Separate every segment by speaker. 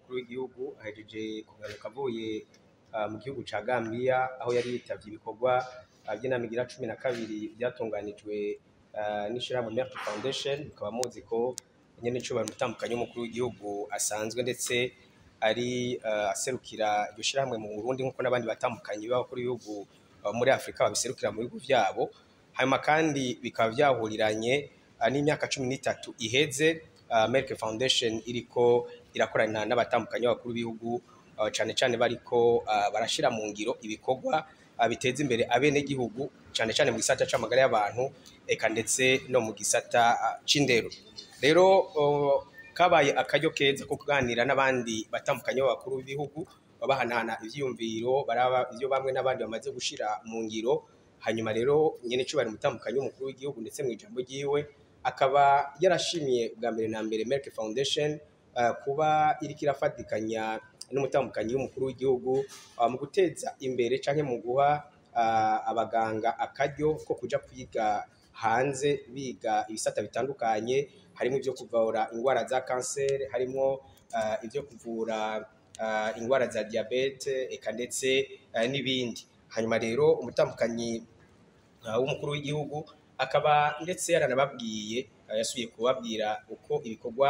Speaker 1: Umukuru w'igihugu ahejeje kugaruka avuye mu gihugu ca Gambia, aho yari yitavye ibikorwa vy'inama igira 12 vyatunganijwe n'ishirahamwe Merck Foundation. Mukaba muzi ko nyene icubahiro umutambukanyi w'umukuru w'igihugu asanzwe ndetse ari aserukira iryo shirahamwe mu Burundi, nk'uko n'abandi batambukanyi b'abakuru b'ibihugu muri Afrika babiserukira mu bihugu vyabo. Hanyuma kandi bikaba vyahuriranye n'imyaka 13 iheze Merck Foundation iriko irakorana n'abatambukanyi b'abakuru b'ibihugu, cane cane bariko barashira mu ngiro ibikorwa biteza imbere abenegihugu, cane cane mu gisata c'amagara y'abantu, eka ndetse no mu gisata c'indero. Rero kabaye akaryo keza ko kuganira n'abandi batambukanyi b'abakuru b'ibihugu, bahanahana ivyiyumviro, baraba ivyo bamwe n'abandi bamaze gushira mu ngiro. Hanyuma rero nyene icubahiro umutambukanyi w'umukuru w'igihugu, ndetse mw'ijambo ryiwe, akaba yarashimiye bwa mbere na mbere Merck Foundation kuba iriko irafatikanya n'umutambukanyi w'umukuru w'igihugu mu guteza imbere canke mu guha abaganga akaryo ko kuja kwiga hanze, biga ibisata bitandukanye, harimo ivyo kuvura ingwara za kanseri, harimo ivyo kuvura ingwara za diabète, eka ndetse n'ibindi. Hanyuma rero umutambukanyi w'umukuru w'igihugu akaba ndetse yaranababwiye, yasubiye kubabwira uko ibikorwa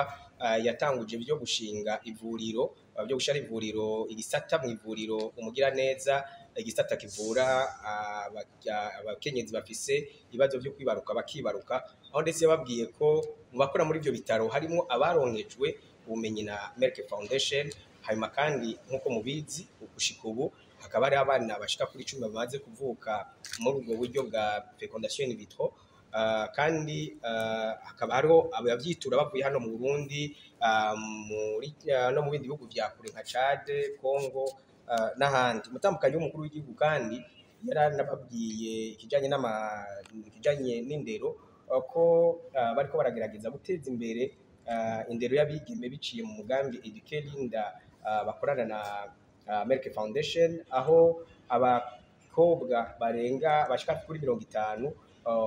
Speaker 1: yatanguje byo gushinga ivuriro, byo gushira ivuriro, igisata mu ivuriro Umugiraneza, igisata kivura abakenyezi bafise ibibazo vyo kwibaruka bakibaruka, aho ndetse yababwiye ko mu bakora muri ivyo bitaro harimo abaronkejwe ubumenyi na Merck Foundation. Hanyuma kandi nk'uko mubizi, gushika ubu hakaba hariho abana bashika kuri 10 bamaze kuvuka muri ubwo buryo bwa fécondation in vitro. Kandi hakaba hariho abavyitura bavuye hano mu Burundi, muri no mu bindi bihugu vya kure nka Chad, Congo n'ahandi. Umutambukanyi w'umukuru w'igihugu kandi yaranababwiye ikijanye n'ama ikijanye n'indero, ko bariko baragerageza guteza imbere indero y'abigeme biciye mu mugambi Eduke Linda, bakorana na Merck Foundation, aho abakobwa barenga bashika kuri 50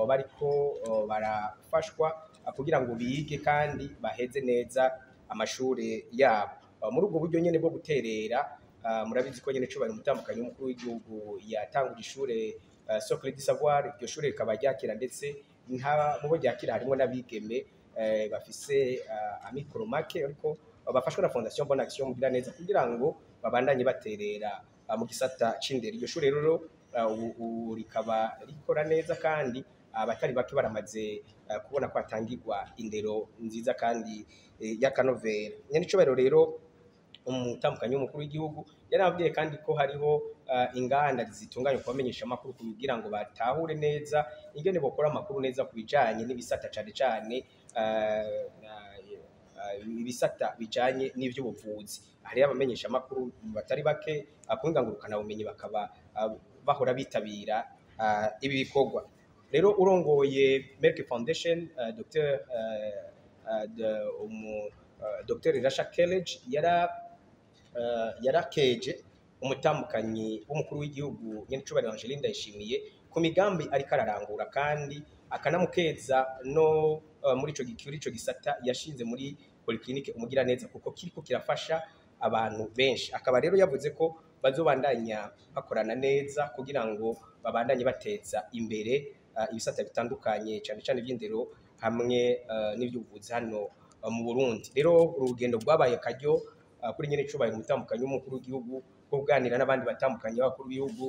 Speaker 1: bariko barafashwa kugira ngo bige kandi baheze neza amashure yabo. Muri ubwo buryo nyene bwo guterera, murabizi ko nyene cubahiro umutambukanyi w'umukuru w'igihugu yatanguje ishure Socle du Savoir. Iryo shure rikaba ryakira, ndetse nka mubo ryakira harimo n'abigeme bafise amikoro make, ariko bafashwa na Fondation Bonne Action Mugiraneza kugira ngo babandanye baterera mu gisata c'indero. Iryo shure rero ubu rikaba rikora neza, kandi abatari bake baramaze kubona ko hatangirwa indero nziza kandi y'akanovera. Nyene icubahiro rero umutambukanyi w'umukuru w'igihugu yarababwiye kandi ko hariho inganda zitunganywa kubamenyesha amakuru, kugira ngo batahure neza ingene bokora amakuru neza ku bijanye n'ibisata, cane cane ibisata bijanye n'ivy'ubuvuzi. Hariho abamenyesha amakuru batari bake ku ngurukana bumenyi, bakaba bahora bitabira ibi bikorwa. Rero urongoye Merck Foundation, Dr Dr Rasha Kelej, yarakeje umutambukanyi w'umukuru w'igihugu nyenicubahiro Angeline Ndayishimiye ku migambi ariko ararangura, kandi akanamukeza no muri ico kuri ico gisata yashinze muri polyclinique Umugiraneza, kuko kiriko kirafasha abantu benshi. Akaba rero yavuze ko bazobandanya bakorana neza kugira ngo babandanye bateza imbere ibisata bitandukanye, cane cane ivy'indero hamwe n'ivy'ubuvuzi hano mu Burundi. Rero uru rugendo rwabaye akaryo kuri nyene icubahiro umutambukanyi w'umukuru w'igihugu bwo kuganira n'abandi batambukanyi b'abakuru b'ibihugu,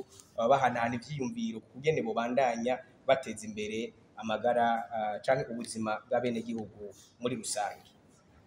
Speaker 1: bahanahana ivyiyumviro ku kugene bobandanya bateza imbere amagara canke ubuzima bw'abenegihugu muri rusange.